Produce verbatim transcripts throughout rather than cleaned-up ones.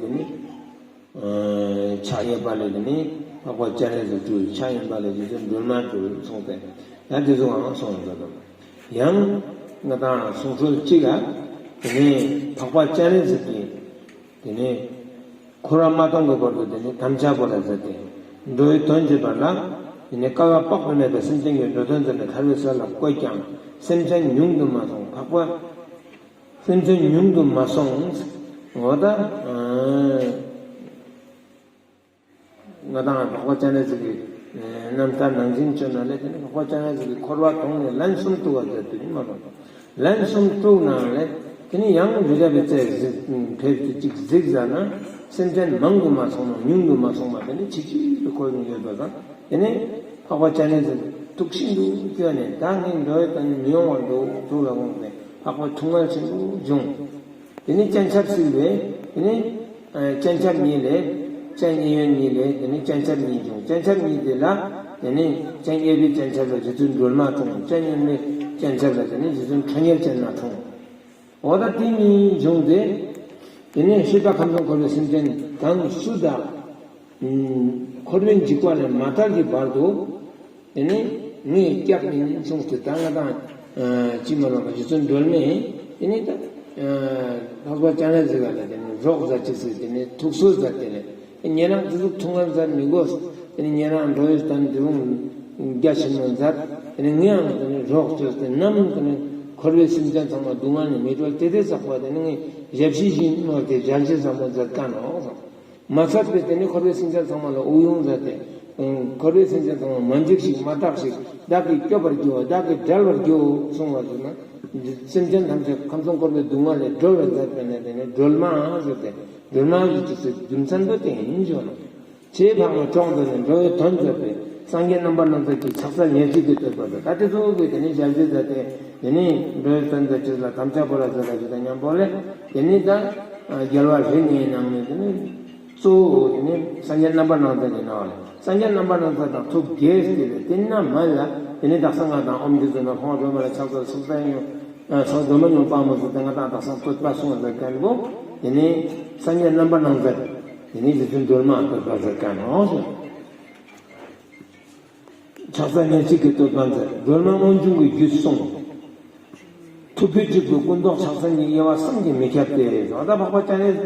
དེ་ནི་ཕྱག་གཡས་པ་ལས་དེ་ནི་འཕགས་པ་སྤྱན་རས་གཟིགས་སྤྲུལ། ཕྱག་གཡོན་པ་ལས་རྗེ་བཙུན་སྒྲོལ་མ་སྤྲུལ་གསུངས་ཏེ། ཡང་དེ་ཚོའང་གསུངས་ཡོད་དོ། ཡང་ང་དང་གསུང་སྲོལ་གཅིག་ལ། དེ་ནི་འཕགས་པ་སྤྱན་རས་གཟིགས་ཀྱིས་དེ་ནི་འཁོར་བ་མ་སྟོངས་ཀྱི་བར་དུ་དེ་ནི་དམ་བཅའ་བོར་ར་མཛད་དེ། འགྲོ་བའི་དོན་བྱེད་པ་ལ་དེ་ནི་བསྐལ་པ་དཔག་ཏུ་མེད་པའི་སེམས་ཅན་གྱི་འགྲོ་དོན་མཛད་ནས་ཐར་པའི་ས་ལ་བཀོད་ཀྱང་སེམས་ཅན་ཉུང་དུ་མ་སོང་། འཕགས་པ་སེམས་ཅན་ཉུང་དུ་མ་སོང་། འོ་ད་ང་དང་འཕགས་པ་སྤྱན་རས་གཟིགས་ཀྱི་རྣམ་ཐར་ནང་བཞིན་བྱོན་ན་ལས། དེ་ནི་འཕགས་པ་སྤྱན་རས་གཟིགས་ཀྱིས་འཁོར་བ་དོང་ནས་ལན་གསུམ་དཀྲུགས་པ་མཛད་དེ་ཡིན་མ་གཏོགས། ལན་གསུམ་དཀྲུགས་ནའང་ལས། དེ་ནི་ཡང་རི་རབ་པའི་རྩེ་ཕེབས་ཏེ་ཅིག་གཟིགས་ཟ་ན། སེམས་ཅན་མང་དུ་མ་སོང་ན་ཉུང་དུ་མ་སོང་བ་དེ་ནི་ཆིག་ཆིག་ཏུ་འཁོར་ནས་ཡོད་པ་དང་། དེ་ནི་འཕགས་པ་སྤྱན་རས་གཟིགས་ཐུགས་ཤིན་ཏུ་སྐྱོ་ནས། ད་ངའི་འགྲོ་བའི་དོན་མི་ཡོང་བར་འདུག་ཐུགས་ལ་དགོངས་ཏེ་འཕགས་པ་ཐུགས་ངལ་ཆེན་པོ་བྱུང་། དེ་ནི་སྤྱན་ཆབ་བསིལ་བས། དེ་ནི་ཨ་སྤྱན་ཆབ་གཉིས་ལས། སྤྱན་གཡས་གཡོན་གཉིས་ལས་དེ་ནི་སྤྱན་ཆབ་གཉིས་བྱུང་། སྤྱན་ཆབ་གཉིས་དེ་ལ་དེ་ནི་སྤྱན་གཡས་པའི་སྤྱན་ཆབ་ལ་རྗེ་བཙུན་སྒྲོལ་མ་འཁྲུངས། སྤྱན་གཡོན་པའི་སྤྱན་ཆབ་ལ་དེ་ནི་རྗེ་བཙུན་ཁྲོ་གཉེར་ཅན་མ་འཁྲུངས། འོ་ད་དེ་གཉིས་བྱུང་སྟེ། དེ་ནི་སྲིད་པ་ཁམས་གསུམ་འཁོར་བའི་སེམས་ཅན་གང་སུ་དག་འཁོར་བའི་འཇིགས་པ་ལས་མ་ཐར་གྱི་བར་དུ། དེ་ནི་ངས་སྐྱབས་ཡིན་གསུངས་ཏེ། ད་ང་དང་ཅི་མ་ལོ་མ་རྗེ་བཙུན་སྒྲོལ་མས་དེ་ནི་ད་འཕགས་པ་སྤྱན་རས་གཟིགས་ལ་དེ་ནི་རོགས་མཛད་ཅེས་སི་དེ་ནི་ཐུགས་གསོ་མཛད་དེ་ལས། ཉེ་རང་དེ་ཟུག་ཐུགས་ངལ་མཛད་མི་དགོས། དེ་ནི་ཉེ་རང་འགྲོ་བའི་དོན་དེ་རུང་རྒྱ་ཆེན་མོ་མཛད། དེ་ནི་ངས་ཡང་དེ་ནི་རོགས་བཅོས་ཏེ་ནམ་དེ་ནི་འཁོར་བའི་སེམས་ཅན་ཚང་མ་སྡུག་བསྔལ་ནས་མི་གྲོལ་ཏེ་དེ་ཙོགས་པ་དེ་ནི་ངས་ཞབས་ཕྱི་བཞིན་ནོར་ཏེ་ཞབས་ཕྱི་ཚང་མ་མཛད་ཀ་ནོག་གསུངས། མ་ཚད་པའི་དེ་ནི་འཁོར་བའི་སེམས་ཅན་ཚང་མ་ལ་དབུགས་དབྱུང་མཛད་དེ། འཁོར་བའི་སེམས་ཅན་ཚང་མ་མ་འཇིགས་ཤིག། མ་སྐྲག་ཤིག། བདག་གིས་སྐྱོབ་པར་འགྱུར་བ། བདག་གིས་བསྒྲལ་བར་འགྱུར་གསུངས་པ་ཟེར་ན། སེམས་ཅན་ཐམས་ཅད་ཁམས་གསུམ་འཁོར་བའི་སྡུག་བསྔལ་ལས་སྒྲོལ་བར་མཛད་པས་ན་དེ་ནི་སྒྲོལ་མ་ཟེར་ཏེ། སྒྲོལ་མ་ཡི་ཅིག་སེ་རྒྱུ་མཚན་པོ་དེ་ཡིན་ཞུ་ནོག། ཆེས་འཕགས་མའི་གྲོགས་མཛད་ནས་འགྲོ་བའི་དོན་མཛད་པའི་སངས་རྒྱས་རྣམ་པར་སྣང་མཛད་ཀྱི་ཕྱག་འཚལ་ཉེར་གཅིག་གི་བསྟོད་པ་དང་། ད་དེ་ཚོ་གི་དེ་ནི་ཞབས་ཕྱི་མཛད་དེ་དེ་ནི་འགྲོ་བའི་དོན་མཛད་ཅེས་ལ་དམ་བཅའ་བོར་ར་མཛད་ད་ཅིག་དང་མཉམ་པོ་ལས། དེ་ནི་ད་རྒྱལ་བ་རིགས་ལྔའི་ནང་ནས་དེ་ནི་གཙོ་བོ་དེ་ནི་སངས་རྒྱས་རྣམ་པར་སྣང་མཛད་ཡིན་ནོག་ལེ། སངས་རྒྱས་རྣམ་པར་སྣང་མཛད་དང་ཐུགས་དགྱེས་ཏེ་ལས། དེ་ན་མ་ལ་དེ་ནི་དག་ས་ང་དང་ཨོཾ་རྗེ་བཙུན་མ་འཕགས་མ་སྒྲོལ་མ་ལ་ཕྱག་འཚལ་ལོ། སངས་རྒྱས་སྒྲོལ་མ་མྱུར་དཔའ་མོ་ཟེར་ཏེ་ང་དང་དག་ས་བསྟོད་པ་གསུངས་པའི་སྐབས་ལ་དེ་ནི་སངས་རྒྱས་རྣམ་པར་སྣང་མཛད། དེ་ནི་རྗེ་བཙུན་སྒྲོལ་མ་བསྟོད་པ་ཟེར་ཀ་ནོག་ཞུ། ཕྱག་འཚལ་ཉེར་གཅིག་གི་བསྟོད་པ་མཛད། སྒྲོལ་མ་སྔོན་བྱུང་གི་རྒྱུད་གསུངས། ཐུགས་རྒྱུད་གཅིག་པུས་སྐུ་མདོག་ཕྱག་མཚན་གཉིས། དབྱེ་བ་བསམ་གྱིས་མི་ཁྱབ་སྟེ། འོ་ད་འཕགས་པ་སྤྱན་རས་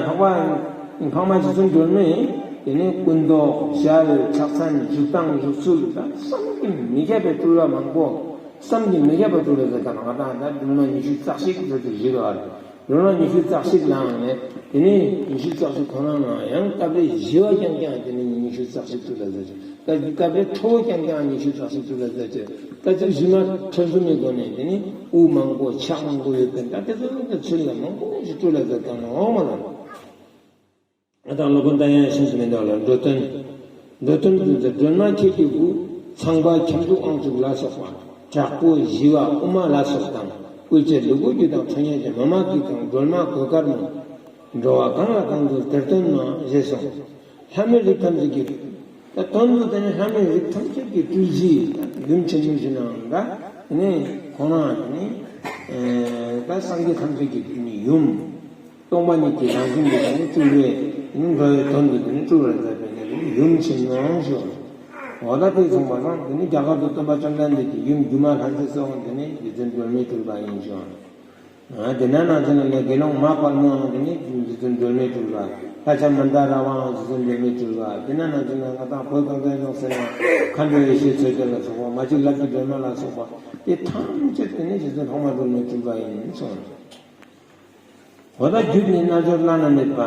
འཕགས་པ་འཕགས་མ་རྗེ་བཙུན་སྒྲོལ་མས་དེ་ནི་སྐུ་མདོག་ཞལ་ཕྱག་མཚན་བཞུགས་སྟངས་བཞུགས་ཚུལ་ད་བསམ་གྱིས་མི་ཁྱབ་པའི་སྤྲུལ་པ་མང་པོ། བསམ་གྱིས་མི་ཁྱབ་པའི་སྤྲུལ་པ་ཟེར་ད་ང་དང་ད་སྒྲོལ་མ་ཉི་ཤུ་རྩ་གཅིག་ཟེར་ཏེ་བཞི་རེད་བ། སྒྲོལ་མ་ཉི་ཤུ་རྩ་གཅིག་ལའང་ནི་དེ་ནི་ཉི་ཤུ་རྩ་གཅིག་ཁོ་རང་ལའང་ཡང་སྐབས་རེ་བཞི་བ་རྐྱང་རྐྱང་དེ་ནི་ཉི་ཤུ་རྩ་གཅིག་སྤྲུལ་པ་ཟེར་ཅེས། སྐབས་རེ་ཁྲོ་བོ་རྐྱང་རྐྱང་ཉི་ཤུ་རྩ་གཅིག་སྤྲུལ་པ་ཟེར་ཅེས། སྐབས་རེ་གཞི་མ་འཕྲོ་གསུམ་མི་སྒོ་ནས་དེ་ནི་དབུ་མང་པོ་ཕྱག་མང་པོ་ཡོད་པའི་ད་དེ་ཚོ་ཚུལ་ལ་མང་པོ་ཞིག་སྤྲུལ་པ་ཟེར་ད་ནོག་མ་ལ། ང་དང་སློབ་དཔོན་ད་ཡང་ཤིན་ཏུ་མི་འདོད་ལ། འགྲོ་དོན། འགྲོ་དོན་དུ་མཛད། སྒྲོལ་མ་ཁྱེད་ཀྱི་དབུ། ཚངས་པ་ཁྱབ་འཇུག་དབང་ཕྱུག་ལ་སོགས་པ། དྲག་པོ་ཞི་བ་དབུ་མ་ལ་སོགས་དང་། བསྐུལ་བྱེད་ལུ་གུ་རྒྱུད་དང་ཕྲིན་ལས་ཀྱི། མཱ་མ་གི་གང་སྒྲོལ་མ་གོས་དཀར་མོ། འགྲོ་བ་གང་ལ་གང་འདུལ་དེར་སྟོན་མ། ཞེས་སོ། ལྷ་མིའི་རིགས་ཐམས་ཅད་ཀྱི། ད་དོན་དུ་དེ་ནི་ལྷ་མིའི་རིགས་ཐམས་ཅད་ཀྱི་སྤྲུལ་གཞི་ཡུམ་ཆེན་མོ་ཞིག་ནང་ད་དེ་ནི་ཁོང་རང་དེ་ནི་ད་སངས་རྒྱས་ཐམས་ཅད་ཀྱི་དེ་ནི་ཡུམ། སྟོང་པ་ཉིད་ཀྱི་རང་བཞིན་གྱི་དེ་ནི་སྤྲུལ་པའི་དེ་ནི་འགྲོ་བའི་དོན་དུ་དེ་ནི་སྤྲུལ་པར་མཛད་པའི་དེ་ནི་ཡུམ་ཆེན་མོ་ཞུ། འོ་ད་དེ་གསུངས་པ་དང་དེ་ནི་རྒྱ་གར་དུ་སྟོན་པ་བཅོམ་ལྡན་འདས་ཀྱི་ཡུམ་སྒྱུ་མ་ལྷ་མཛེས་སོགས་དེ་ནི་རྗེ་བཙུན་སྒྲོལ་མའི་སྤྲུལ་པ་ཡིན་ཞུ། དེ་ན་ནང་ཚན་ལ་དགེ་སློང་མ་དཔལ་མོའང་དེ་ནི་རྗེ་བཙུན་སྒྲོལ་མའི་སྤྲུལ་པ། ལྷ་ལྕམ་མནྡ་ར་བའང་རྗེ་བཙུན་སྒྲོལ་མའི་སྤྲུལ་པ། དེ་ན་ནང་ཚན་ལ་ང་དང་བོད་གངས་ཅན་ལྗོངས་ཟེར་ན་མཁའ་འགྲོ་ཡེ་ཤེས་མཚོ་རྒྱལ་ལ་སོགས་པ། མ་གཅིག་ལབ་ཀྱི་སྒྲོལ་མ་ལ་སོགས་པ། དེ་ཐམས་ཅད་དེ་ནི་རྗེ་བཙུན་འཕགས་མ་སྒྲོལ་མའི་སྤྲུལ་པ་ཡིན་གསུངས། འོ་ད་རྒྱུད་ནི་རྣལ་འབྱོར་བླ་ན་མེད་པ།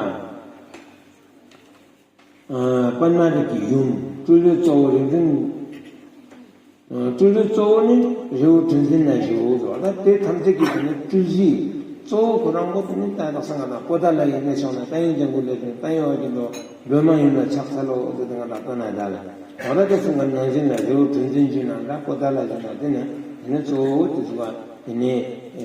ཨ་པདྨ་རིགས་ཀྱི་ཡུམ། སྤྲུལ་པའི་གཙོ་བོ་རིག་འཛིན། ཨ་སྤྲུལ་པའི་གཙོ་བོ་ནི་རི་བོ་གྲུ་འཛིན་ན་བཞུགས་སོ། ད་དེ་ཐམས་ཅད་ཀྱི་དེ་ནི་སྤྲུལ་གཞི་གཙོ་བོ་ཁོ་རང་པོ་དེ་ནི་ད་དག་ས་ང་དང་པོ་ཏ་ལ་ཡིན་ནས་བྱུང་ན་ཏ་ཡིན་ལྗང་གུ་ལས་བྱུང་ཏ་ཡིན་བ་གི་ལོ་སྒྲོལ་མ་ཡུམ་ལ་ཕྱག་འཚལ་ལོ་ཟེར་ཏེ་ང་དང་སྟོན་ན་ད་ལ། འོ་ད་དེ་གསུངས་པ་ནང་བཞིན་ལ་རི་བོ་གྲུ་འཛིན་བཞུགས་ན་འདྲ། པོ་ཏ་ལ་བཞུགས་ན་དེ་ནི་དེ་ནི་གཙོ་བོ་དེ་ཚོ་བ་དེ་ནི་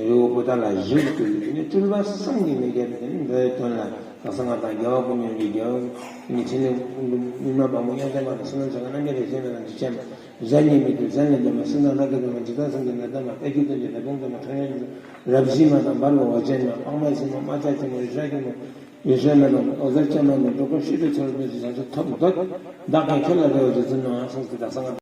རི་བོ་པོ་ཏ་ལ་བཞུགས་ཏེ་དེ་ནི་སྤྲུལ་པ་བསམ་གྱིས་མི་ཁྱབ་པའི་དེ་ནི་འགྲོ་བའི་དོན་ལ་དག་ས་ང་དང་རྒྱལ་བ་ཀུན་མཁྱེན་གྱི་རྒྱལ་བ་ནི་ཕྲིན་ལས་མི་མ་བ་མོ་ཡང་དེ་མ་དང་བསོད་ནམས་ཆ་ག་རྣམ་རྒྱལ་རིགས་ཆེན་མ་དང་འཇིགས་བྱེད་མ། གཞན་གཉིས་མི་འདུལ་གཞན་ལས་འདས་མ། སེམས་ཙམ་རང་གི་དོན་མ། འཇིག་རྟེན་སེམས་ཀྱི་ནད་མཐའ་མ། དཔལ་གྱི་སྟོན་གྱི་ལས་དང་དོན་མ། ཁྲོ་ཡང་རབ་ཞི་མ་དང་འབར་བའི་འོད་ཅན་མ། དཔག་མེད་སྲིན་མོ་རྨ་བྱ་ཆེན་མོ། རི་བྲག་གི་མོ། ཡེ་ཤེས་མེ་ཏོག་འོད་ཟེར་ཅན་མ་ནི་འགྲོ་ཀུན་ཤེས་པའི་ཚོར་བའི་ཞིང་ཆེན་ཐོབ་འདོད། བདག་གིས་ཁྱོད་ལ་རེ་བ་ཞུ་ཟིན་ནོ་ཨང་སོང་སྟེ་ད་གསང་